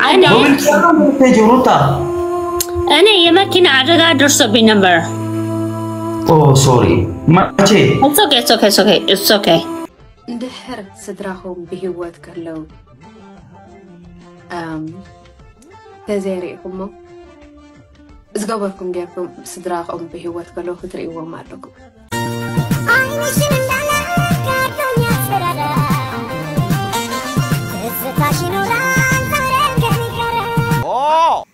እኔ በምን ጨራ ነው የምትሄጂው ሩታ? እኔ የመኪና አደጋ ደርሶብኝ ነበር። ኦ ሶሪ። መቼ? It's okay, it's okay, it's okay, it's okay. እንድሕር ስድራኹም ብህይወት ከለዉ እም፣ ተዘይሪእኹሞ ዝገበርኩም ጌርኩም ስድራኹም ብህይወት ከለዉ ክትርእይዎም ኣለኩም። ዓይንሽን እንዳለ ካርቶኛ ስራዳ ትዝታሽ ይኖራል ዛሬም ከኔ ጋር።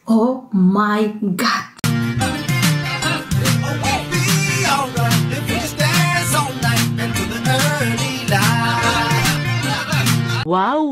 Oh my god. ዋው።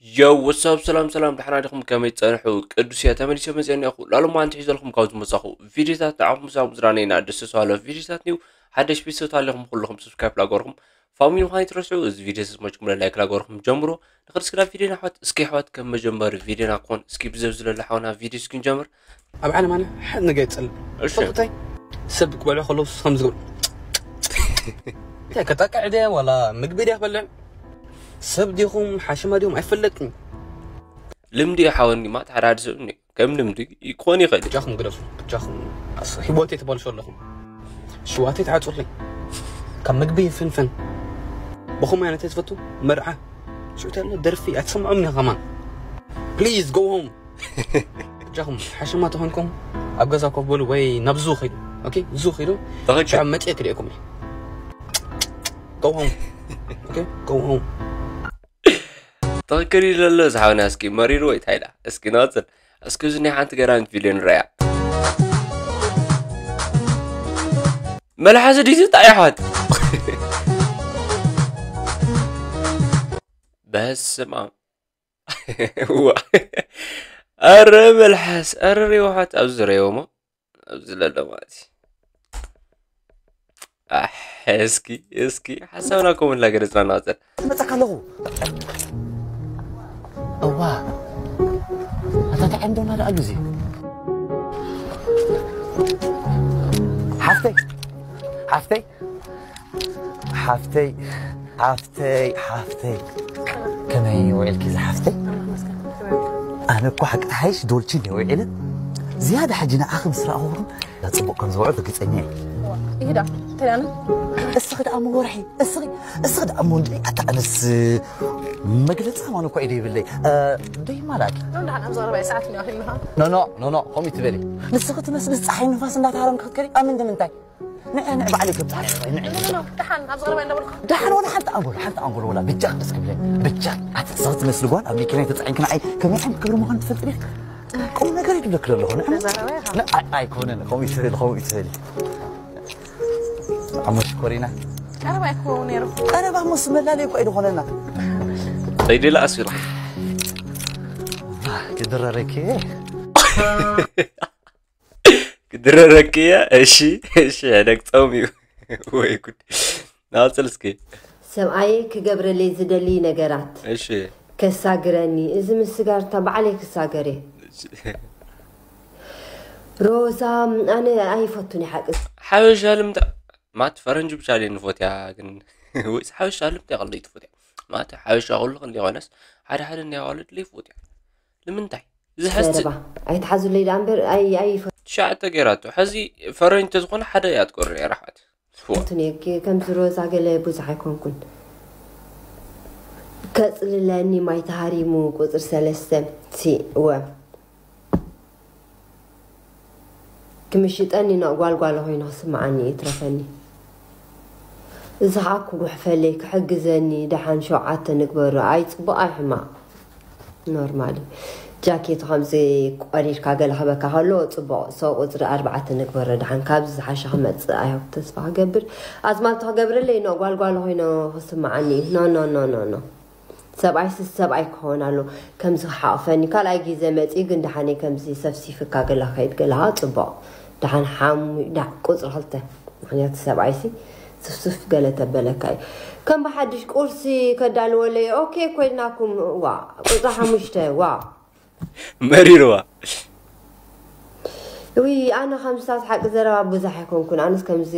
የው ወሳብ ሰላም ሰላም፣ ደሕና ዲኹም? ከመይ ትጸንሑ? ቅዱስ እየ ተመሊሰ መጽአ እኒኣኹ። ላሎም ኣንቲ ሒዘልኩም ካብ ዝመጻኹ ቪዲዮታት ንዓኹም ምሳብ ምዝራነይና ደስ ዝባለ ቪዲዮታት እዩ። ሓደሽ ቤተሰብ ኣለኹም ኩልኹም ሰብስክራይብ ላገርኩም ፋሚሊ ምዃን ይትረስዑ። እዚ ቪዲዮ ተስማችኩም ላይክ ላገርኩም ጀምሮ። ንኽርስክዳ ቪዲዮና ኣሕዋት፣ እስኪ ኣሕዋት ከም መጀመሪ ቪዲዮና ክኾን እስኪ ብዘብ ዝለለ ሓውና ቪዲዮ እስኪ ንጀምር። ኣብ ዓለም ኣነ ሓደ ነገር ይጸልእ እሺ። ፈልጥታይ ሰብ ክበልዑ ከለዉ ከም ዝገብሩ እንታይ ከጣቅዕ ድያ ዋላ ምግቢ ድያ ክበልዕ ሰብ ዲኹም ሓሽማ ዲኹም ኣይፈለጥን ልምዲ እዩ ሓወኒ ማለት ሓደ ሓደ ሰብ እኒ ከም ልምዲ ክኾን ይኽእል እዩ። ብጃኹም ግደፉ ብጃኹም ኣስ- ህይወት የተባልሾ ኣለኹም ሽዋተይ ተዓጹልኝ ካብ ምግቢ ፍንፍን ብኹም ዓይነት ትፈቱ መርዓ ሽዑ ተሎ ደርፊ ኣትሰምዖም ኒ ከማን please go home ብጃኹም ሓሽማ ተኾንኩም ኣብ ገዛ ኮፍ በሉ ወይ ናብ ዙ ኺዱ okay ዙ ኺዱ ትኽክል። ሽዑ መጽእ ክልኤኩም እዩ go home okay go home ትኽክል እዩ ዘሎ ዝሓውና። እስኪ መሪሩ ወይ ታይላ እስኪ ንቐጽል። እስኪ እዚ ናይ ሓንቲ ገራሚት ቪድዮ ንረያ። መልሓስ ድዩ ዝጣ ይሓት በስማ ዋ ኣረ መልሓስ ኣረ ሬዋሓት ኣብዚ ዝረየዎ ሞ ኣብዚ ለሎ ማለት እዩ። ኣሕ፣ እስኪ እስኪ ሓሳብና ከምኡ እናገለፅና ንቐፅል። መፀካ ኣለኹ እዋ ኣታ ተዓንዶና ደኣ ግዜ ሓፍተይ ሓፍተይ ሓፍተይ ሓፍተይ ሓፍተይ ከመይ ውዒልኪ ዝሓፍተይ ኣነ እኮ ሓቂ ተሓይሽ ዶልችን እየ ውዒለ ዝያዳ ሕጂ ንዓኺ ምስ ረኣኹ ጽቡቕ ከም ዝውዕል ርግጸኛ እየ ይሄዳ ተዳነ እስኺ ደኣ መወርሒ እስኺ እስኺ ደኣ ሞንዲ ኣታ ኣነስ መግለጺ ከማን እኮ ኢደ ይብለይ ደይ ማላኪ ደሓን ኣብ ዘረባ ሰዓት ነው ይልሃ ኖ ኖ ኖ ኖ ከምኡ ትበሊ ንስኺ ትመስሊ ፀሓይ ንፋስ እንዳተሃረምኪ ክትከዲ ኣብ ምንዲ ምንታይ ንዕ ንዕ ባዕለይ ከም ፃዕሪ ንዕ ደሓን ኣብ ዘረባ እንዳበልኩ ደሓን ወላ ሓንቲ ኣንጎል ሓንቲ ኣንጎል ወላ ብጃ ደስ ክብለኒ ብጃ ኣቲ ሰው ትመስሊ ጓል ኣብ መኪና ተፃዒንኪ ንዓይ ከመይ ዓይነት ክብሪ ምዃን ትፈልጢ ዲኺ ቁም ነገር ይድለክ ዘለኹ ንዕ ኣይኮነን ከምኡ ይትበሊ ከምኡ ይትበሊ ኣሞ ሽኮሪና ቀረባ ይኮ ነይሩ ቀረባ ሞስ መላለይ እኮ ኣይድኾነና ጠይዲላ ኣስቢላ ክድረረኪ ክድረረኪ እያ። እሺ እሺ፣ ሕደግ ጾም እዩ። ወይ ጉድ። ናጽል እስኪ። ሰብኣየ ክገብረለይ ዝደሊ ነገራት እሺ። ከሳግረኒ፣ እዚ ምስጋር እታ ባዕለይ ክሳገር እየ። ሮዛ ኣነ ኣይፈቱን ሓቂ። ሓበሻ ልምታ ማት ፈረንጂ ብቻ ደይ ንፎትያ ግን ወይስ ሓበሻ ልምታ ይቐልዶ ይትፎትያ ማት ሓበሻ ኩሉ ክንዲ ይኾነስ ሓደ ሓደ እንዲያ ዋልድ ለይ ፎትያ ንምንታይ እዚ ሕዝቲ ዘረባ ኣይትሓዙለይ ደኣ እምበር ኣይ ኣይፈ ትሽዓተ ገይራቶ ሕዚ ፈረንጂ ተዝኾነ ሓደ እያ ትቆርር እያ ራሕዋት ቱን እየ ከምዚ ሮዛ ገለ ብዙሕ ኣይኮንኩን ከፅልለኒ ማይ ተሃሪሙ ቁፅሪ ሰለስተ ሲ እወ ክምሽጠኒ ና ጓልጓለ ኮይኑ ክስምዓኒ እዩ ትረፈኒ እዚ ከዓ ክጉሕፈለይ ክሕግዘኒ ደሓን ሸውዓተ ንግበሩ ኣይ ፅቡቅ ኣይ ሕማቅ ኖርማል እዩ ጃኬቱ ከምዚ ቆሪርካ ገለ ክበካ ከሎ ፅቡቅ ሰው ቁፅሪ ኣርባዕተ ንግበሮ ደሓን ካብዚ ዝሓሸ ክመፅእ ኣይሆፕ ተስፋ ክገብር ኣዝማልቶ ክገብረለይ ኖ ጓልጓለ ኮይኑ ክስምዓኒ እዩ ኖ ኖ ኖ ኖ ኖ ሰብኣይ ስስ ሰብኣይ ክኸውን ኣሎ ከምዚ ክሓቕፈኒ ካልኣይ ግዜ መፂኡ ግን ደሓነይ ከምዚ ሰፍሲፍካ ገለ ክኸይድ ገለኻ ፅቡቕ ደሓን ሓሙ ዳ ቁፅሪ ክልተ ምክንያቱ ሰብኣይሲ ስፍስፍ ገለ ተበለካ እዩ ከም ብሓድሽ ቁርሲ ከዳልወለይ ኦኬ ኮይናኩም ዋ ቁፅሪ ሓሙሽተ ዋ መሪርዋ ውይ ኣነ ከምስታት ሓቂ ዘረባ ብዙሕ ኣይኮንኩን። ኣነስ ከምዚ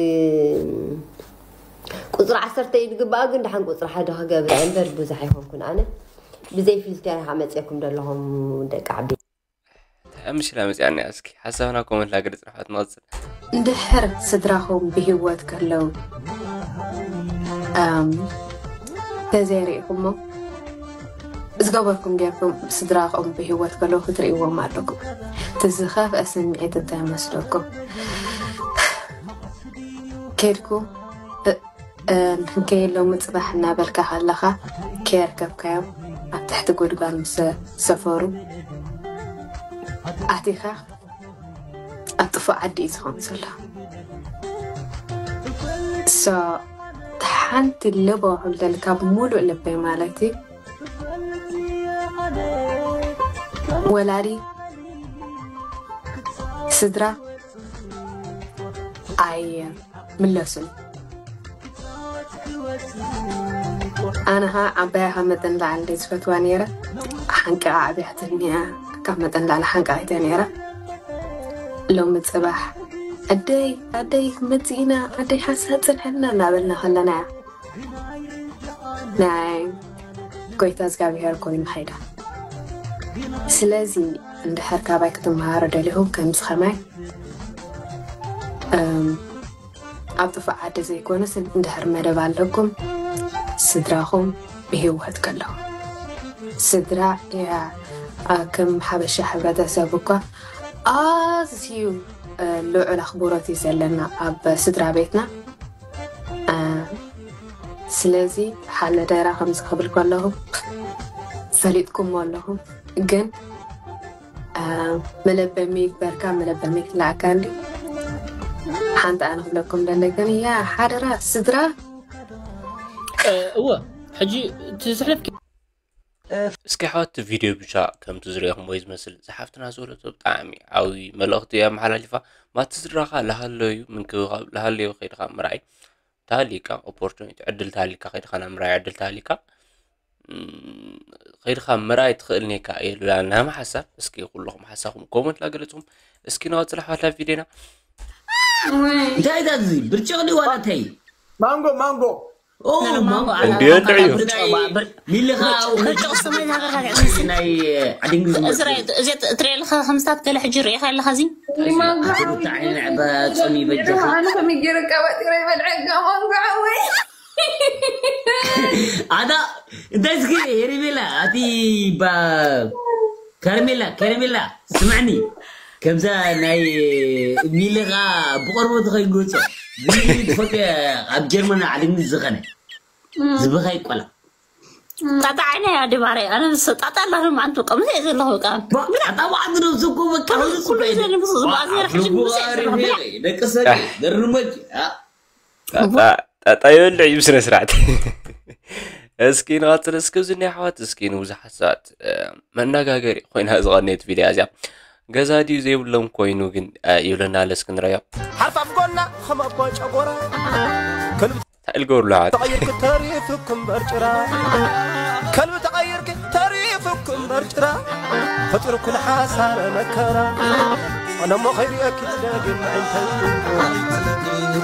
ቁፅሪ ዓሰርተ እዩ ዝግባኣ፣ ግን ደሓን ቁፅሪ ሓደ ክገብር እምበር ብዙሕ ኣይኮንኩን። ኣነ ብዘይ ፊልተር ኢኻ መፅእኩም ዘለኹም ደቂ ዓቢ። ምሽላ መፅኣና እስኪ ሓሳብና ኮመንት ላገደ ፅንሓት ንቐፅል። እንድሕር ስድራኹም ብህይወት ከለዉ ተዘይርኢኹሞ ዝገበርኩም ጌርኩም ስድራኹም ብህይወት ከለዉ ክትርእይዎም ኣለኩም። እቲ ዝኸፍአ ስምዒት እንታይ መስለኩም? ከድኩም ንከየሎም ምፅባሕ እናበልካ ከለኻ ከየርከብካዮም ኣብ ትሕቲ ጉድጓድ ምስ ሰፈሩ ኣቲኻ ኣብ ጥፉእ ዓዲ እዩ ዝኾን ዘሎ። ሶ ሓንቲ ልቦ ክብለልካ ብሙሉእ ልበይ ማለት እዩ ወላዲ ስድራ ኣየ ምለሱን ኣነ ኸዓ ዓባያ ካብ መጠን ላዕሊ እንደ ዝፈትዋ ነይረ ሓንቂቓ ዓብያትኒ እያ ካብ መጠን ላዕሊ ሓንቃቒተ ነይረ ሎሚ ፅባሕ ኣደይ ኣደይ መፂእና ኣደይ ሓንሳ ፅንሐልና እናበልና ከለና እያ ናይ ጎይታ እግዚኣብሔር ኮይኑ ኸይዳ ስለዚ እንድሕር ካባይ ክትመሃሩ ደሊኹም ከምዚ ኸማይ ኣብ ጥፉእ ዓዲ ዘይኮነስ እንድሕር መደብ ኣለኩም ስድራኹም ብህይወት ከለኹ ስድራ እያ ከም ሓበሻ ሕብረተሰብ እኳ ኣዝዩ ልዑል ኣኽብሮት እዩ ዘለና ኣብ ስድራ ቤትና ስለዚ ሓለደራ ከምዚ ክብል ከለኹ ፈሊጥኩሞ ኣለኹም ግን መለበሚ ይግበርካ መለበሚ ክላኣካ እንዲ ሓንቲ ኣነ ክብለኩም ደለ ግን እያ ሓደራ ስድራ እወ ሕጂ ትዝሕለፍ እስኪ ሓወት ቪድዮ ብቻ ከምቲ ዝሪኦኹም ወይ ዝመስል ዝሓፍትና ዝበለቶ ብጣዕሚ ዓብዪ መልእኽቲ እያ መሓላሊፋ ማቲ ስድራኻ ላሃለዩ ምንክብኻብ ላሃለዩ ከይድኻ ምርኣይ ታሊካ ኦፖርቹኒቲ ዕድል ታሊካ ከይድኻ ናብ ምርኣይ ዕድል ታሊካ ከይድኻ ምርኣይ ትኽእል ኔካ እየ ልብላ ናም ሓሳብ እስኪ ኩለኹም ሓሳብኩም ኮመንት ላገለፅኩም እስኪ ናወፅላ ሓዋት ላብ ቪድዮና እንታይ ዳዚ ብርጭቕ ድዩ ዋላ እንታይ ማንጎ ማንጎ ኦ ማንጎ እንዴት እዩ? ሚልኻ ብርጭቕ ሰማይ ናገርካ ናይ ዓዲ እንግሊዝ እዚ ትሪኦ ኣለኻ ከምስታት ገለ ሕጂ ርኢኻ ኣለኻ እዚ ብጣዕሚ ንዕባ ጾሚ በጃኻ ኣነ ከመይ ገይረ ቀባጢረ ይበልዐ ማንጎ ዓወይ ኣታ እንታይ እስኪ ሄርሜላ ኣቲ ባ ከርሜላ ከርሜላ ስምዕኒ ከምዛ ናይ ሚልኻ ብቆርበቱ ከይጎጾ ዝፈቀ ኣብ ጀርመን ዓድግኒ ዝኸነ ዝበኸይ ቆላ ጣጣ ዓይነ ያ ድባረ ኣነ ምስ ጣጣ ኣላ ማንቱ ቀምዘ ዘለኹ ቃ ጣጣ ባዕዱ ነብሱ እኮ በቃ ኩሉ ዘለ ምስ ዝባዘረ ሕጂ ምስ ደቂ ሰብ ደርመጅ ጣጣ ይበልዕ እዩ ስነ ስርዓት እስኪ ንቐፅል እስኪ እዚ ናይ ኣሕዋት እስኪ ንብዙሓት ሰባት መነጋገሪ ኮይና ዝቐነየት ቪድያ እዚኣ ገዛ ድዩ ዘይብሎም ኮይኑ ግን ይብለና ለስኪ ንረዮ ሓርፋፍ ጎና ኸመቦ ጨጎራ እንታይ ልገብርሉ ሓት ተቐይርክ ተሪፍክ እምበር ጭራ ከልቢ ተቐይርክ ተሪፍክ እምበር ጭራ ፈጢሩክን ሓሳረ መከራ ኣነሞ ኸይሪአኪ ደግም ዕንተይ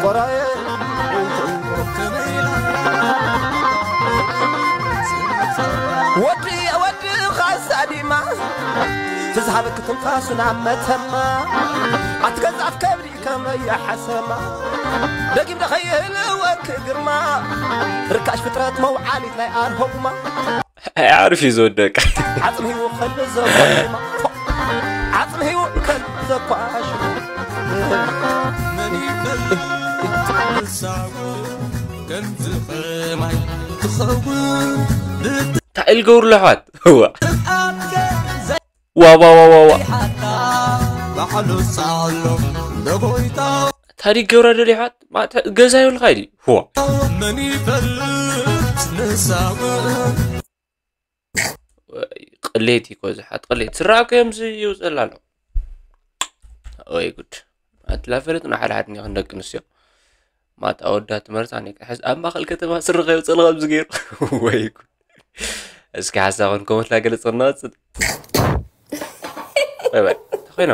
ቆራየ ወዲ ወዲ ኻሳ ዲማ ትዝሃበክ ትንፋሱ ናብ መተማ ኣትገዛፍ ከብዲ ከመይ ሓሰማ ደጊም ደኸይህልወክ ግርማ ርካሽ ፍጥረት መውዓሊት ናይ ኣርሆጉማ ኣይ ዓርፍ እዩ ዝወደቅ ዓፅሚ ህይወት ከልቢ ዘኳሽማ ዓፅሚ ህይወት ከልቢ ዘኳሽ እንታይ ኢል ገብሩሉ ኣሕዋት እዋ ዋዋዋዋዋ ታሪክ ገብረ ደሊ ኣሕዋት ገዛ ይብልካ ኢዲ ህዋ ቅሌት ይኮ ዝሓት ቅሌት ስራእኮ እዮም ዝይውፅል ኣሎ ወይ ጉድ ኣትላፈለጥና ሓደ ሓደ ኒኽን ደቂ ኣንስትዮ ማት ኣወዳት መርፃ ሕዝ ኣብ ማእኸል ከተማ ስርኸ የውፅል ከምዚ ገይሩ ወይ ጉድ እስኪ ሓሳብን ኮመንት ላገለፀና ፅድ ባይ ባይ ተኾይኖ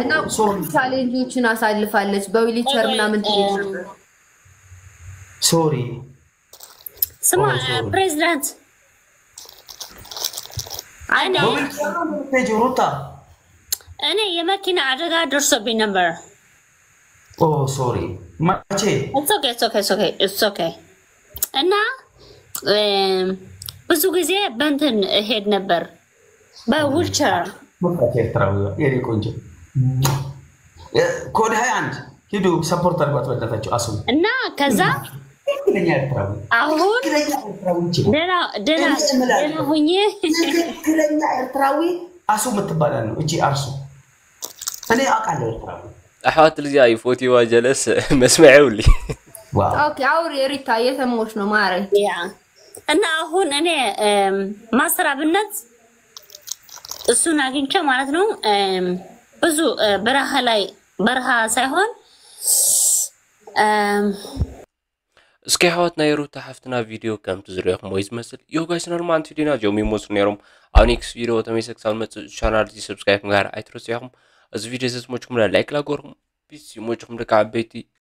እና ቻሌንጆችን አሳልፋለች። በዊልቸር ምናምን ትሄድ ነበር። ሶሪ ስማ ፕሬዚዳንት ሩታ እኔ የመኪና አደጋ ደርሶብኝ ነበር። ሶሪ መቼ? እና ብዙ ጊዜ በንትን እሄድ ነበር በዊልቸር። ኤርትራዊ የኔ ቆንጆ ኮድ ሀያ አንድ ሂዱ ሰፖርት አድርጓት በእናታችሁ አስሙ እና ከዛ ትክክለኛ ኤርትራዊ አሁን ትክክለኛ ኤርትራዊ እንጂ ደህና ደህና ደህና ሁኜ ትክክለኛ ኤርትራዊ አሱ የምትባላል ነው እቺ አርሱ እኔ አውቃለሁ ኤርትራዊ ኣሕዋት ልዚኣ እዩ ፎቲዋ ጀለስ መስመዐ ውሊ ዋው ኦኬ አውሪ ሪታ እየሰማሁሽ ነው ማሬ። ያ እና አሁን እኔ እም፣ ማስተር አብነት እሱን አግኝቼ ማለት ነው እም፣ ብዙ እ፣ በረሃ ላይ በረሃ ሳይሆን እም፣ እስኪ ኣሕዋት ናይ ሩታ ሓፍትና ቪድዮ ከምቲ ዝሪኦኹም ወይ ዝመስል ዮ ጋይስ ኖርማል ቲዲና ጆም ይመስሉ ነይሮም ኣብ ኔክስት ቪድዮ ተመይሰ ክሳብ ንመፅእ ቻናል እዚ ሰብስክራይብ ምግባር ኣይትረስዑ ኢኹም እዚ ቪድዮ እዚ ዝመችኩም ላይክ ላገርኩም ፒስ ይመችኩም ደቂ ዓበይቲ